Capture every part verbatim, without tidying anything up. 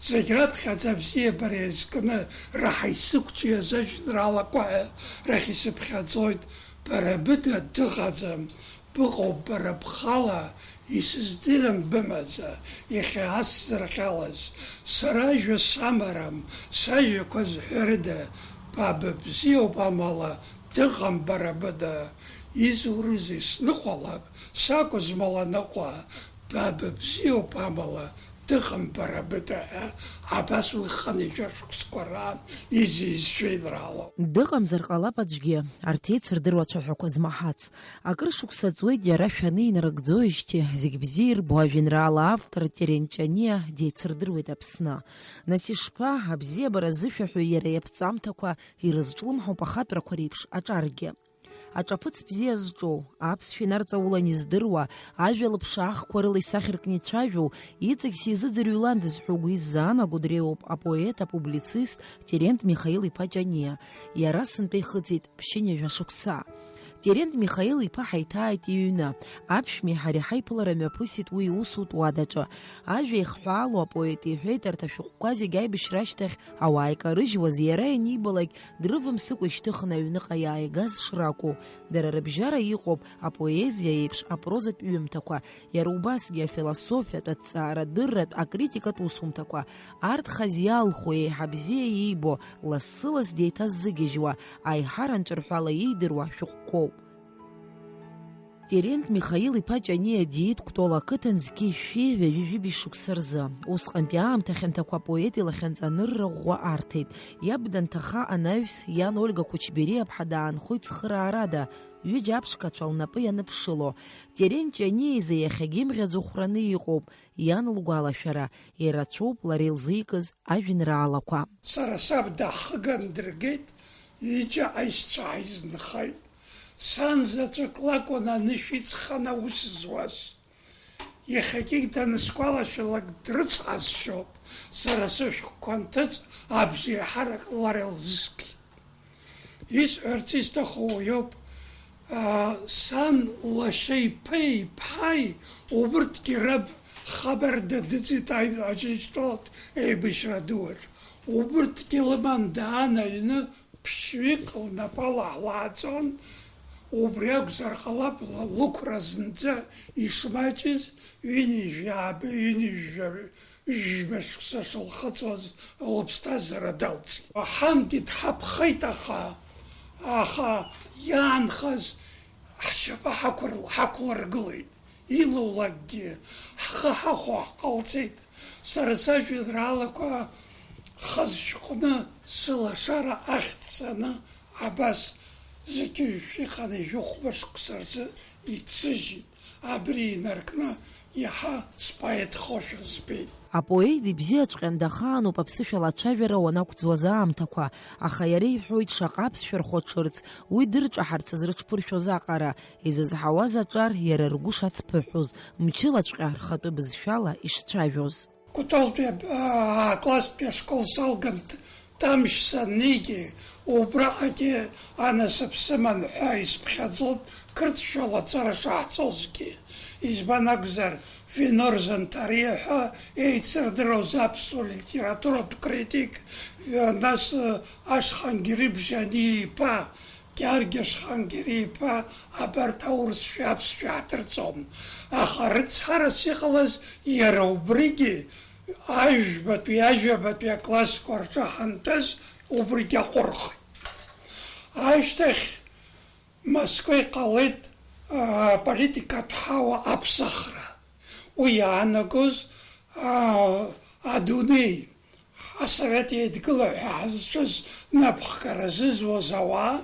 Зегь раԥхьаӡа абзиабара иазкны раҳа исықәҿиаз ажәеинраалақәа ҳәа рахь исыԥхьаӡоит, бара быда дыҟаӡам, быҟоуп бара бхала, исыздырам бымаӡа, иахьа ас сзырҟьалаз. Сара ажәа самарам, сажәақәа зҳәарыда, ба быбзиоуп амала, дыҟам бара быда. Изурызеи, сныҟәалап, сакәызма ланыҟәа, ба быбзиоуп амала, дыҟам бара быда ҳәа, абас уи хынҩажәа шықәсқәа раан изы-изы ижәеинраалоуп. Дыҟамзар ҟалап аӡәгьы, арҭ еицырдыруа ацәаҳәақәа змаҳац. Акыр шықәса ҵуеит иара шәаны инарыгӡоижьҭеи, зегь бзиа ирбо ажәеинраала автор Терент Ҷаниа деицырдыруеит Аԥсны. Нас ишԥа, абзиабара азышәаҳәаҩ иара иаԥҵамҭақәа ирызҿлымҳауп ахатәрақәа реиԥш аҿаргьы. Аҿаԥыц бзиа зҿоу, аԥсшәа инарҵаулан издыруа, ажәа лыԥшаахқәа рыла исахьаркны ицәажәо, иҵегь сизыӡырҩландаз ҳәа угәы иззаанаго дреиуоуп апоет, апублицист Терент Михаил-иԥа Ҷаниа. Иара сынтәа ихыҵит ԥшьынҩажәа шықәса. Терент Михаил-иԥа ҳаиҭааит иҩны, аԥшәмеи ҳареи ҳаиԥылара мҩаԥысит уи иусутә уадаҿы. Ажәа ихҳәаало апоет иҳәеит арҭ ашәҟәқәа зегь аибашьра ашьҭахь ауаа икарыжьуаз, иара ианибалак, дрывымсыкәа ишьҭыхны аҩныҟа иааигаз шракәу. Дара рыбжьара иҟоуп апоезиа еиԥш апрозатә ҩымҭақәа, иара убасгьы афилософиатә, аҭҵаарадырратә, акритикатә усумҭақәа. Арҭ хаз иалху, еиҳа бзиа иибо, лассы-ласс деиҭазыгьежьуа, аиҳаранҿырҳәала иидыруа шәҟәқәоуп. Терент Михаил-иԥа Ҷаниа диит Кәтол ақыҭан зқьи жәшәи ҩажәи жәибжь шықәса рзы. Усҟантәи аамҭа хьанҭақәа апоет илахьынҵа анырра ӷәӷәа арҭеит. Иаб данҭаха анаҩс, иан Ольга Кучбериаԥҳа даанхоит цхыраарада, ҩыџьа аԥшқацәа лнапы ианыԥшыло. Терент Ҷаниа изы иахьагьы имӷьаӡо хәраны иҟоуп, иан лгәалашәара, ирацәоуп лара илзикыз ажәеинраалақәа. Сара саб даҳхыган дыргеит, ҩыџьа аишьцәа ҳаизынхеит. Сан заҵәык лакәын анышә иҵханы аус зуаз. Иахьагьы данысгәалашәалак дрыцҳасшьоит, сара сышәҟәқәа анҭыҵ абжеиҳарак лара илзыскит. Исҳәарц исҭаху уиоуп, аа, сан лашьа иԥеи иԥҳаи убырҭгьы раб хабарда дыӡит аи-, Аџьынџьтәылатә еибашьра дуаҿ. Убырҭгьы лыман даан аҩны ԥшьҩык лнапала ҳлааӡон, убри акәзар ҟалап, ла-, лықәра зынӡа ишмаҷыз, ҩынҩажәи ааба, ҩынҩажәи жәаба шықәса шылхыҵуаз лыԥсҭазаара далҵит. Ҳангьы дҳаԥхеит, аха, аха иаанхаз ҳшьапы ҳақәыр-, ҳақәлыргылеит. Илоулакгьы ҳхы ҳахәо ҳҟалҵеит. Сара сажәеинраалақәа хазшәҟәны сылашара ахьӡ ҵаны абас зқьи жәшәи хынҩажәи хәба шықәса рзы иццыжьит. Абри инаркны иаҳа споетхошәа збеит. Апоет ибзиаҵәҟьан дахаануп аԥсышәала ацәажәара уанақәӡуаз аамҭақәа, аха иара иҳәоит шаҟа аԥсшәа рхәаҽырц, уи дырҿаҳарц зрыҽԥыршәоз аҟара, изызҳауаз аҿар иара ргәы шацԥыҳәоз, мчылаҵәҟьа рхатәы бызшәала ишцәажәоз. Кәтолтәи аб-, аа, класстәи ашкол салган т-, тамшь саннеигьы, убраҟагьы анасыԥ сыман ҳәа исыԥхьаӡон қырҭшәала аҵара шаҳҵозгьы. Избан акәзар, Винор Занҭариа ҳәа еицырдыруаз аԥсуа литературатә критик, нас, ашҟа Ангери Бжьаниа-иԥа, Георги Ашхангери-иԥа абарҭ аурысшәа аԥсшәа ҳдырҵон, аха рыцҳарас иҟалаз иара убригьы ажәбатәи, ажәабатәи аклассқәа рҿы ҳантәаз убригьы аҟәырхит. Ашьҭахь Москва иҟалеит, аа, аполитикатә ҳауа аԥсахра. Уи иаанагоз, аа, адунеи Асовет Еидгыла ҳәа ҳазҿыз напхгара зызуаз ауаа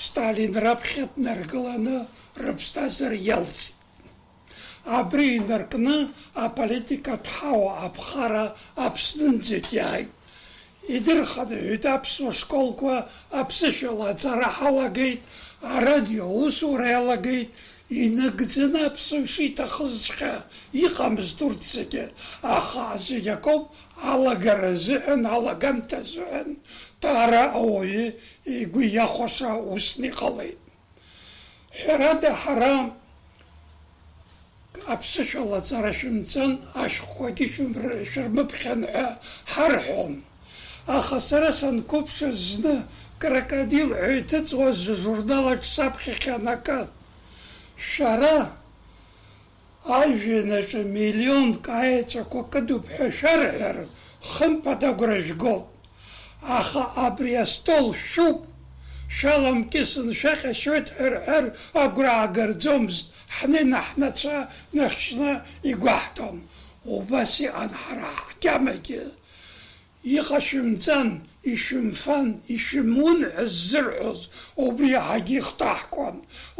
Сталин раԥхьа днаргыланы рыԥсҭазаара иалҵит. Абри инаркны аполитикатә ҳауа аԥхара Аԥснынӡагь иааит. Идырхынҳәит аԥсуа школқәа аԥсышәала аҵара ҳалагеит, арадио аусура иалагеит, инагӡаны аԥсуа ишиҭахызҵәҟьа иҟамызт урҭ зегьы, аха зегь акоуп, алагара азыҳәан, алагамҭа азыҳәан, даара ауаҩы игәы иахәаша усны иҟалеит. Ҳәарада, ҳара Аԥсышәала аҵара шәымҵан, ашәҟәқәагьы шәымр-, шәырмыԥхьан ҳәа ҳарҳәон. Аха сара санқәыԥшыз зны крокодил ҳәа иҭыҵуаз журналаҿ саԥхьахьан акы. Шәара ажәҩан аҿы миллионк аеҵәақәа кыдуп ҳәа шәарҳәар, хымԥада агәра жәгоит. Аха абри астол шәуп, шәаламкьысын шәаҟьашьуеит ҳәа рҳәар агәра аагарӡомызт, ҳнеины ҳнацәа ныхьшьны игәаҳҭон. Убас иҟан ҳара ҳгьамагьы. Иҟашәымҵан, ишәымфан, ишәымун ҳәа ззырҳәоз убри иаҳагьы ихҭаҳкуан.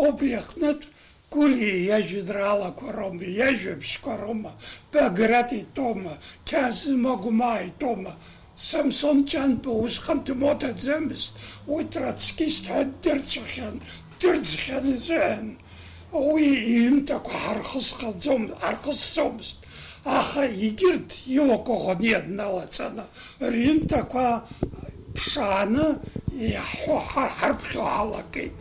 Убри аҟнытә Гәлиа иажәеинраалақәа роума, иажәабжьқәа роума, Баграт итәоума, Қьаазым Агәмаа итәоума, Самсон Ҷанба усҟан дмодаӡамызт, уи троцкист ҳәа ддырцәахьан, дырӡхьан изыҳәан, уи иҩымҭақәа ҳархысхаӡом-, ҳархысӡомызт, аха егьырҭ иуа Коӷониа дналаҵаны, рҩымҭақәа ԥшааны иаҳҳәо ҳар-, ҳарԥхьо ҳалагеит.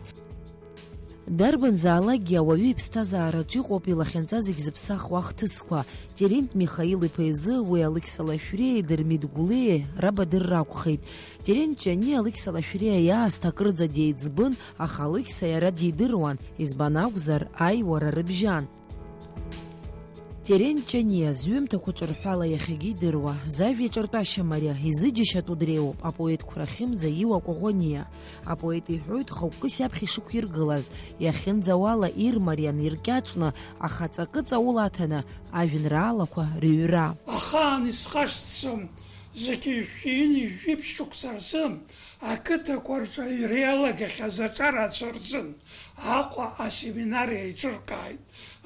Дарбанзаалакгьы ауаҩы иԥсҭазаараҿ иҟоуп илахьынҵа зегь зыԥсахуа ахҭысқәа. Терент Михаил-иԥа изы уи Алықьса Лашәриеи Дырмит Гәлиеи рабадырра акәхеит. Терент Ҷаниа Алықьса Лашәриа иаасҭа акырӡа деиҵбын, аха Алықьса иара дидыруан, избан акәзар, аиуара рыбжьан. Терент Ҷаниа зҩымҭақәа ҿырҳәала иахьагьы идыруа, зажәа иҿартәашьа мариа, изыџьашьатәу дреиуоуп апоетқәа рахьымӡа Иуа Коӷониа. Апоет иҳәоит хықәкыс иаԥхьа ишықәиргылаз, иахьынӡауала ирмариан иркьаҿны, аха ҵакы ҵаула аҭаны ажәеинраалақәа рыҩра. Ахаан исхашҭӡом зегьы ҩажәи ҩынҩажәи ԥшь шықәса рзы ақыҭақәа рҿы иреилагахьаз аҿарацәа рзын Аҟәа асеминар еиҿыркааит.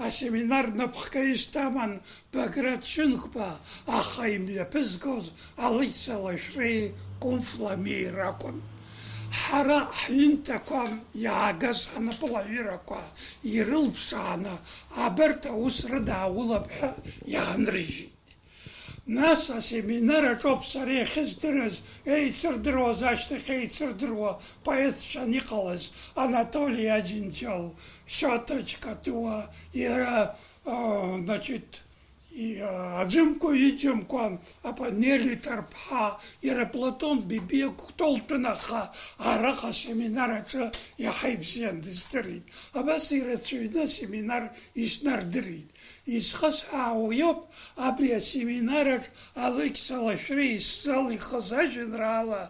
Асеминар напхгаҩыс даман Баграт Ҷынқәба, аха имҩаԥызгоз Алықьса Лашәриеи Кәынф Ламиеи ракәын. Ҳара ҳҩымҭақәа иаагаз ҳнапылаҩырақәа ирылԥшааны, абарҭ аус рыдаулап ҳәа иаанрыжьит. Нас асеминар аҿоуп сара иахьыздырыз, еицырдыруаз ашьҭахь еицырдыруа поетцәан иҟалаз Анатоли Аџьынџьал, Шьоҭа Џькадуа, иара, а, значит, и, а, аӡәымкәа-ҩыџьамкәа, Апанели Ҭарԥҳа, иара Платон Бебиа Кәтолтәын, аха араҟа асеминар аҿы иаҳа ибзиан дыздырит. Абас ирацәаҩны асеминар иснардырит. Изхысҳәаауа иоуп, абри асеминараҿ Алықьса Лашәриа исзалихыз ажәеинраала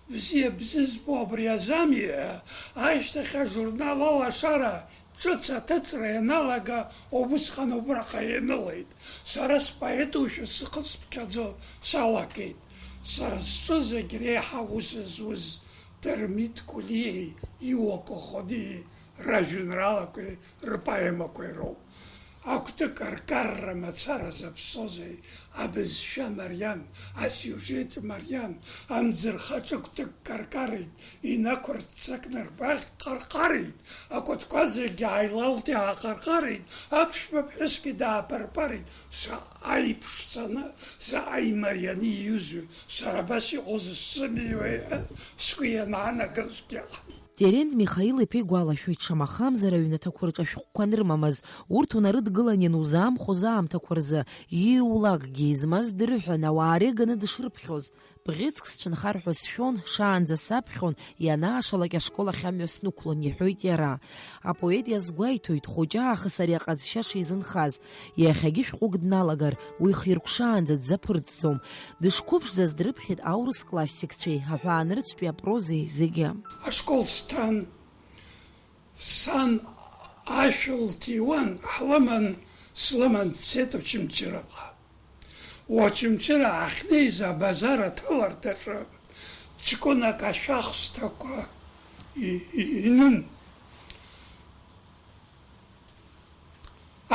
Бзиа бзызбо абри азами ҳәа, ашьҭахь ажурнал Алашара ҿыц аҭыҵра ианалага, убысҟан убраҟа ианылеит. Сара споетушәа сыҟазԥхьаӡо салагеит. Сара сҿы зегь реиҳа аус зуз Дырмит Гәлиеи Иуа Коӷониеи ражәеинраалақәеи рпоемақәеи роуп. Акәтык аркарра мацара заԥсоузеи, абызшәа мариан, асиужет мариан, амӡырха ҿык-ҭык каркарит, инақәырццакны рбаӷь ҟарҟарит, акәытқәа зегьы ааилалт иааҟарҟарит, аԥшәма ԥҳәысгьы дааԥарԥарит, заҟа иԥшӡаны, заҟа имарианы иҩызои, сара абас иҟоу зысзымиуеи ҳәа сгәы ианаанагозгьы. Терент Михаил-иԥа игәалашәоит, шамахамзар аҩнаҭақәа рҿы ашәҟәқәа анырмамыз, урҭ унарыдгылан ианузаамхоз аамҭақәа рзы, ииулакгьы измаз дырҳәан, ауаа реганы дышрыԥхьоз. Бӷьыцк сцәынхар ҳәа сшәон, шаанӡа саԥхьон, ианаашалак ашкол ахь амҩа снықәлон, иҳәоит иара. Апоет иазгәеиҭоит, хәыҷы аахыс ари аҟазшьа шизынхаз. Иахьагьы шәҟәык дналагар, уи хиркәшаанӡа дзаԥырҵӡом. Дышқәыԥшӡаз дрыԥхьеит аурыс классикцәеи аҳәаанырцәтәи апрозеи зегьы. Ашкол сҭан, сан ашә лҭиуан, ҳлыман, слыман дцеит Очамчыраҟа. Очамчыра ҳахьнеиз абазар аҭаларҭаҿы ҷкәынак ашәахсҭақәа и-, и-, инын.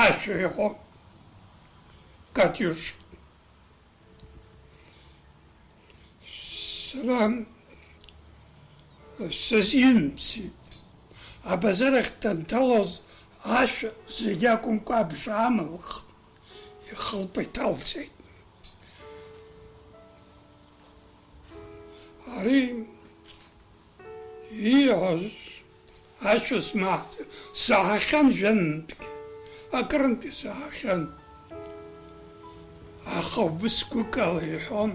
Ашәа иҟоу катиуш. Сара сазимҵит. Абазар ахь данҭалоз ашә зегь акәымкәа абжа амылхт, ихылԥа иҭалҵеит. Ари ииҳәоз ашәа смаҳт, саҳахьан жәантәгьы. Акырынтә исаахьан, аха убыс гәыкала иҳәон,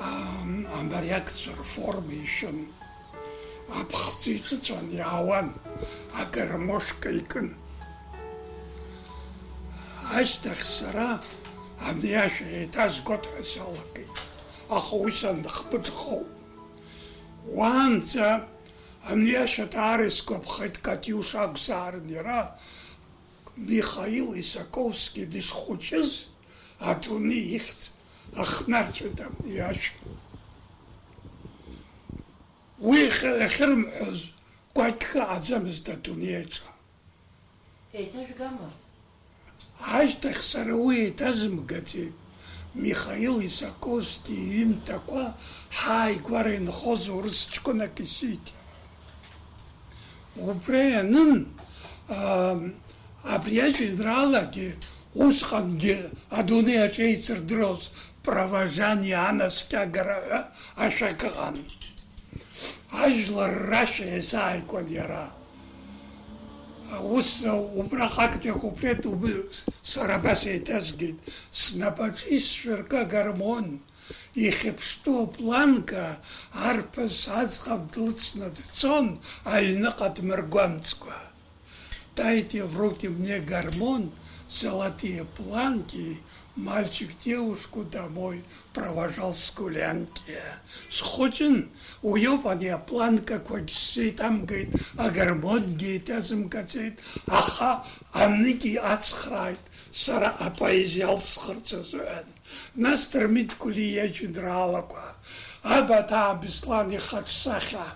ам-, амариакцәа рформа ишәын, аԥхӡы иҿыҵәан иаауан, агарамошка икын. Ашьҭахь сара абни ашәа еиҭазгоит ҳәа салагеит, аха уи санхбыџхоуп. Уаанӡа абни ашәа даара исгәаԥхеит, Катиуша акәзаарын иара, Михаил Исаковски дышхәыҷыз адунеи ихьӡ ахнарҵәеит абни ашә. Уи иахьырымҳәоз кәакь ыҟаӡамызт адунеи аҿы. Еиҭажәгама? Ашьҭахь сара уи еиҭазымгаӡеит. Михаил Исаковски иҩымҭақәа ҳааигәара инхоз урыс ҷкәынак исиҭеит. Убра ианын, аа, абри ажәеинраалагьы усҟангьы адунеи аҿы еицырдыруаз провожание анаскьагара ҳәа ашәак ыҟан. Ажәлар рашәа иазааигәан иара. Ус, убраҟ актәи акуплет уб-, сара абас еиҭазгеит, снапаҿы исшәыркы агармон, ихьыԥштәу апланка арԥыс аӡӷаб длыцны дцон, аҩныҟа дмыргәамҵкәа. Дайте в руки мне гармон, золотые планки, мальчик девушку домой провожал с гулянки. Схәыҷын, уиоуп ани апланкақәагь сзеиҭамгеит, агармонгьы еиҭазымгаӡеит, аха амнигьы ацхрааит, сара апоезиа алсхырц азыҳәан. Нас Дырмит Кәлиа иажәеинраалақәа, Абаҭаа Беслан ихаҿсахьа,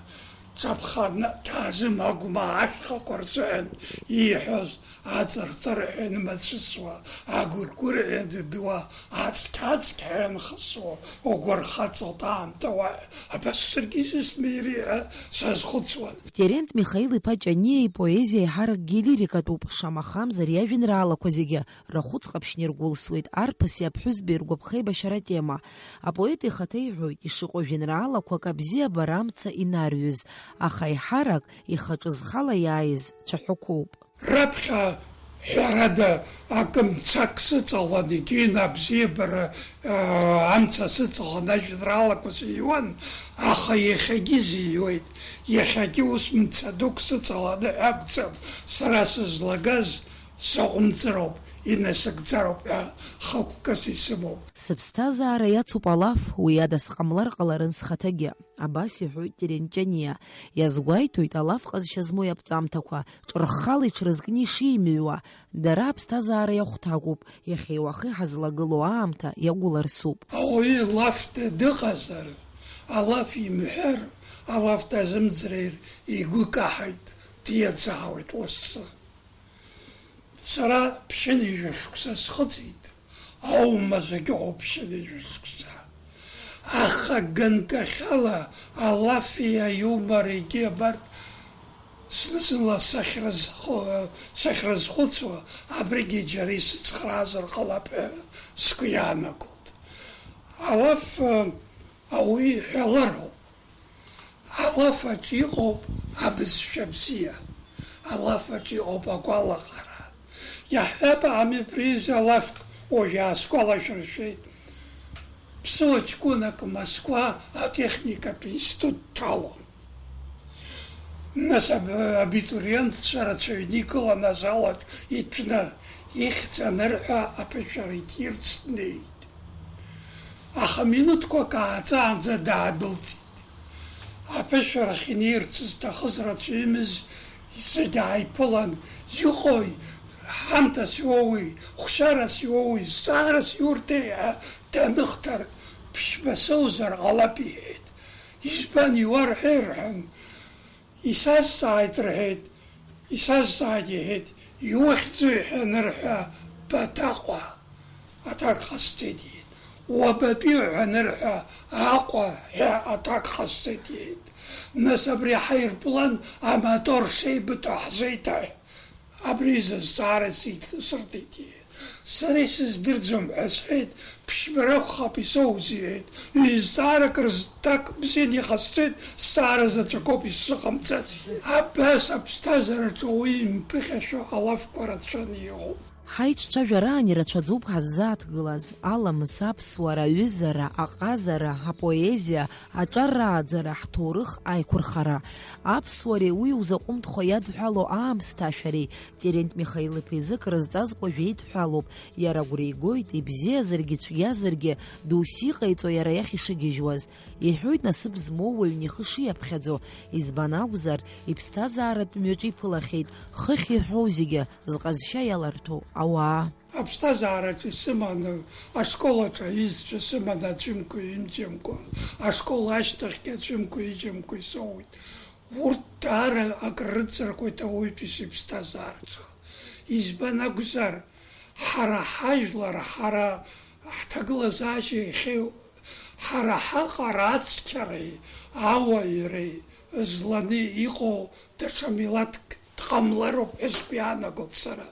Ҿаԥха Ҭаазым Агәмаа ашәҭқәа рзыҳәан ииҳәоз, аҵырҵырҳәа инмацәысуа, агәыргәырҳәа дыдуа, ацқьа-ацқьҳәа инхысуа, угәырхаҵоит аамҭа уаҳәа, абас саргьы исысмеири ҳәа сазхәыцуан. Терент Михаил-иԥа Ҷаниа ипоезиа еиҳаракгьы илирикатәуп, шамахамзар иажәеинраалақәа зегьы рахәыц ҟаԥшьны иргәылсуеит арԥыси аԥҳәызбеи ргәаԥхеибашьара атема. Апоет ихаҭа иҳәоит, ишыҟоу жәеинраалақәак абзиабара амца инарҩыз, аха еиҳарак ихаҿы зхала иааиз цәаҳәақәоуп. Раԥхьа ҳәарада акы мцак сыҵалан, егьин абзиабара, аа, амца сыҵалан ажәеинраалақәа зыҩуан, аха иахьагьы зыҩуеит. Иахьагьы ус мца дук сыҵаланы ҳәа акәӡам сара сызлагаз. Саҟәымҵроуп, инасыгӡароуп ҳәа хықәкыс исымоуп. Сыԥсҭазаара иацуп алаф, уи ада сҟамлар ҟаларын схаҭагьы. Абас иҳәоит Терент Ҷаниа. Иазгәеиҭоит алаф ҟазшьа змоу иаԥҵамҭақәа, ҿырххала иҽрызкны ишимыҩуа, дара аԥсҭазаара иахәҭакуп, иахьеи уахеи ҳазлагылоу аамҭа иагәыларсуп. Ауаҩы лаф д-, дыҟазар, алаф имҳәар, алаф дазымӡырҩыр игәы каҳаит, диаӡаауеит лассы. Сара ԥшьынҩажәа шықәса схыҵит, аума зегьы ыҟоуп ԥшьынҩажәа шықәса. Аха ганкахьала алафи аиумори абарҭ зны-зынла сахьрызхәы-, сахьрызхәыцуа, абригьы џьара исыцхраазар ҟалап ҳәа сгәы иаанагоит. Алаф, ауаҩы иҳәалароуп. Алаф аҿы иҟоуп абызшәа бзиа, алаф аҿы иҟоуп агәалаҟара. Иаҳҳәап, ами, приза алафк уажә иаасгәалашәыршәеит. Ԥсуа ҷкәынак Москва атехникатә институт дҭалон. Нас аб-, абитуриентцәа рацәаҩны игылан азалаҿ итәны, ихьӡ анырҳәа, аԥышәара иҭирц днеит. Аха минуҭқәак ааҵаанӡа даадәылҵит. Аԥышәарахь инеирц зҭахыз рацәаҩымыз зегь ааиԥылан, иҟои, ҳамҭас иоуи, хәшьарас иоуи, зҵаарас иурҭеи ҳәа даныхҭарк, ԥшьба соузар ҟалап иҳәеит. Избан иуарҳәеи рҳәан, исазҵааит рҳәеит, исазҵааит иҳәеит, иухьӡуи ҳәа анырҳәа, Баҭаҟәа, аҭак ҟасҵеит иҳәеит, уабатәи ҳәа анырҳәа, Аҟәа ҳәа аҭак ҟасҵеит иҳәеит. Нас абри ҳаирплан амотор шеибыҭо ҳзеиҭаҳә, абри изы зҵаара сит-, сырҭеит иҳәеит. Сара исыздырӡом ҳәа сҳәеит, ԥшьба ракәхап исоуз, иҳәеит. Ҩ-зҵаарак рызҭак бзианы иҟасҵеит, зҵаара заҵәыкоуп исзыҟамҵаз. Абас аԥсҭазаараҿы уи имԥыхьашәо алафқәа рацәаны иҟоуп. Ҳаиҿцәажәараан ирацәаӡоуп ҳаззааҭгылаз, аламыс аԥсуара, аҩызара, аҟазара, апоезиа, аҿар рааӡара, ҳҭоурых аиқәырхара. Аԥсуареи уи узаҟәымҭхо иадҳәало аамсҭашәареи Терент Михаил-иԥа изы крызҵазкуа жәеидҳәалоуп, иара агәра игоит, ибзиазаргьы ицәгьазаргьы, досу иҟаиҵо иара иахь ишыгьежьуаз. Иҳәоит, насыԥ змоу уаҩны ихы шиаԥхьаӡо, избан акәзар, иԥсҭазааратә мҩаҿ иԥылахьеит, хыхь иҳәоу зегьы зҟазшьа иаларҭәо ауаа. Аԥсҭазаараҿы исыманы, ашкол аҿы аҩызцәа сыманы, аӡәымкәа, ҩымҭамкәа, ашкол ашьҭахьгьы аӡәымкәа, ҩыџьамкәа исоуеит. Урҭ даара акрырҵаркуеит ауаҩытәыҩса иԥсҭазаараҿы. Избан акәзар, ҳара ҳажәлар, ҳара ҳҭагылазаашьа иахьеи-, ҳара ҳаҟара ацқьареи ауаҩреи зланы иҟоу даҽа милаҭк дҟамлароуп ҳәа сгәы иаанагоит сара.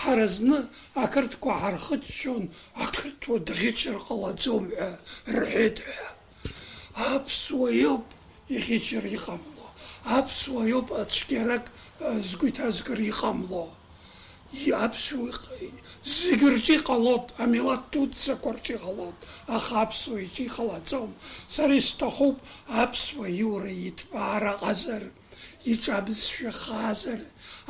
Ҳара зны ақырҭқәа ҳархыччон, ақырҭуа дӷьычыр ҟалаӡом ҳәа рҳәеит ҳәа. Аԥсуа иоуп иӷьычыр иҟамло, аԥсуа иоуп ацәгьарак, э, згәы иҭазгар иҟамло. И-, аԥсуа иҟ-, зегь рҿы иҟалоит, амилаҭ дуӡӡақәа рҿы иҟалоит, аха аԥсуа иҿы иҟалаӡом. Сара исҭахуп аԥсуа иура иҭбаара ҟазар, иҿы абызшәа хаазар,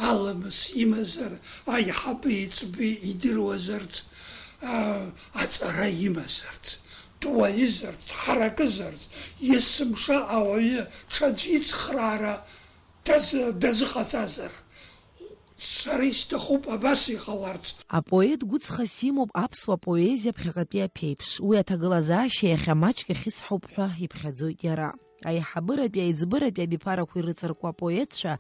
аламыс имазар, аиҳабы иҵбы идыруазарц, а, аҵара имазарц, дуаҩызарц, ҳаракызарц, есымша ауаҩы ҽаӡә ицхраара даз-, дазыҟаҵазар. Сара исҭахуп абас иҟаларц. Апоет гәыҵхас имоуп аԥсуа поезиа ԥхьаҟатәи аԥеиԥш. Уи аҭагылазаашьа иахьа маҷк иахьысҳауп ҳәа иԥхьаӡоит иара. Аиҳабыратәи аиҵбыратәи абиԥарақәа ирыҵаркуа апоетцәа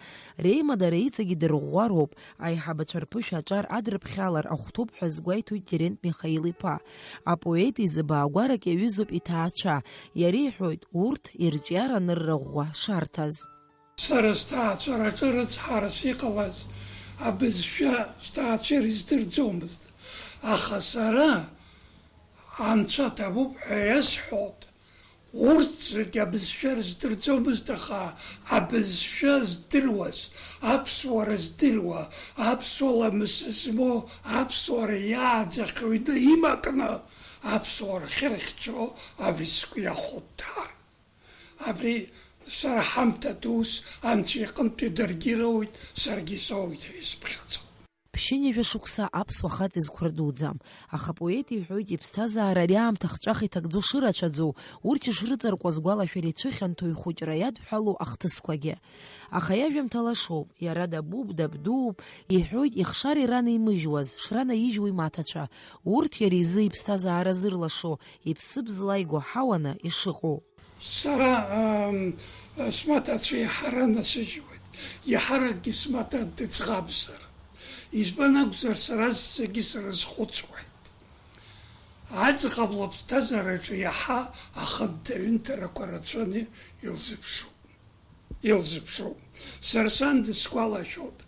реимадара иҵегь идырӷәӷәароуп, аиҳабацәа рԥышәа аҿар адрыԥхьалар ахәҭоуп ҳәа азгәеиҭоит Терент Михаил-иԥа. Апоет изы баагәарак иаҩызоуп иҭаацәа, иара иҳәоит урҭ ирҿиара аныррыӷәӷәа шарҭаз. Сара сҭаацәараҿы рыцҳарас иҟалаз абызшәа сҭаацәа ирыздырӡомызт, аха сара Анцәа ҭабуп ҳәа иасҳәоит. Урҭ зегьы абызшәа рыздырӡомызт, аха абызшәа здыруаз, аԥсуара здыруа, аԥсуа ламыс змоу, аԥсуара иааӡахьоу ида имакны, аԥсуара ахьырхьчо абри сгәы иахәоит даара. Абри сара ҳамҭа дус Анцәа иҟынтәи даргьы ироуит, саргьы соуит ҳәа исыԥхьаӡоит. Ԥшьынҩажәа шықәса аԥсуа хаҵа изқәра дуӡӡам, аха апоет иҳәоит иԥсҭазаара ари аамҭа хҵәах иҭагӡо шырацәаӡоу, урҭ ишрыҵаркуаз гәалашәара ицәыхьанҭоу ихәыҷра иадҳәалоу ахҭысқәагьы. Аха иажәамҭа лашоуп, иара дабуп, дабдууп, иҳәоит ихшара иранаимыжьуаз, шранаижьуа имаҭацәа, урҭ иара изы иԥсҭазаара зырлашо, иԥсыбз лаиго ҳауаны ишыҟоу. Сара, ам, смаҭацәа иаҳа ранасыжьуеит. Иаҳаракгьы смаҭа дыӡӷабзар. Избан акәзар, сара зегьы срызхәыцуеит. Аӡӷаб лыԥсҭазаараҿы иаҳа ахынҭа-ҩынҭарақәа рацәаны илзыԥшуп. Илзыԥшуп. Сара сан дысгәалашәоит.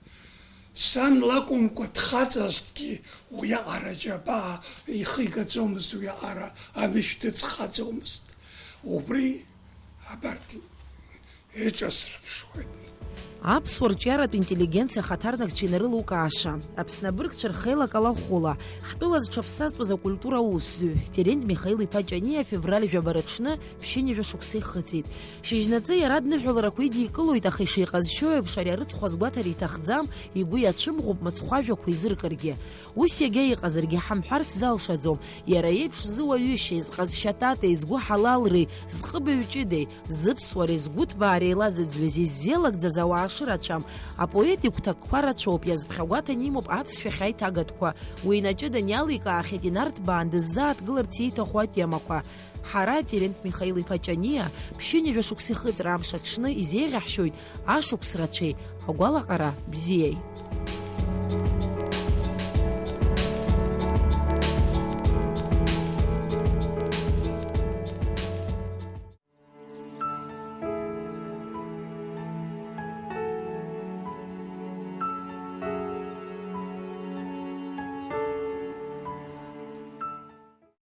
Сан лакәымкәа дхаҵазҭгьы уиаҟара џьабаа ихигаӡомызт, уиаҟара анышә дыҵхаӡомызт. Убри абарҭ иҿасырԥшуеит. Аԥсуа рҿиаратә интеллигенциа ахаҭарнакцәа инарылукааша, Аԥсны абыргцәа рхеилак алахәыла, ҳтәыла зҽаԥсазтәыз акультура аусзуҩ Терент Михаил-иԥа Ҷаниа февраль жәаба рыҽны ԥшьынҩажәа шықәса ихыҵит. Шьыжьнаҵы иара адныҳәаларақәа идикылоит, аха ишиҟазшьоу еиԥш ари арыцхә азгәаҭара иҭахӡам, игәы иацәымӷуп мыцхәы ажәақәа изыркыргьы. Ус иагьа иҟазаргьы ҳамҳәарц залшаӡом, иара иеиԥш зуаҩышьеи, зҟазшьа татеи, згәы ҳалалреи, зҟыбаҩ ҷыдеи, зыԥсуареи згәыҭбаареи еилазыӡҩыз иззеилагӡаз ауаа шырацәам, апоет игәҭакқәа рацәоуп, иазԥхьагәаҭаны имоуп аԥсшәахь аиҭагатәқәа, уи инаҷыданы иаликаахьеит инарҭбаан дыззааҭгыларц ииҭаху атемақәа. Ҳара, Терент Михаил-иԥа Ҷаниа, ԥшьынҩажәа шықәса ихыҵра амш аҽны изеиӷьаҳшьоит ашықәс рацәеи агәалаҟара бзиеи.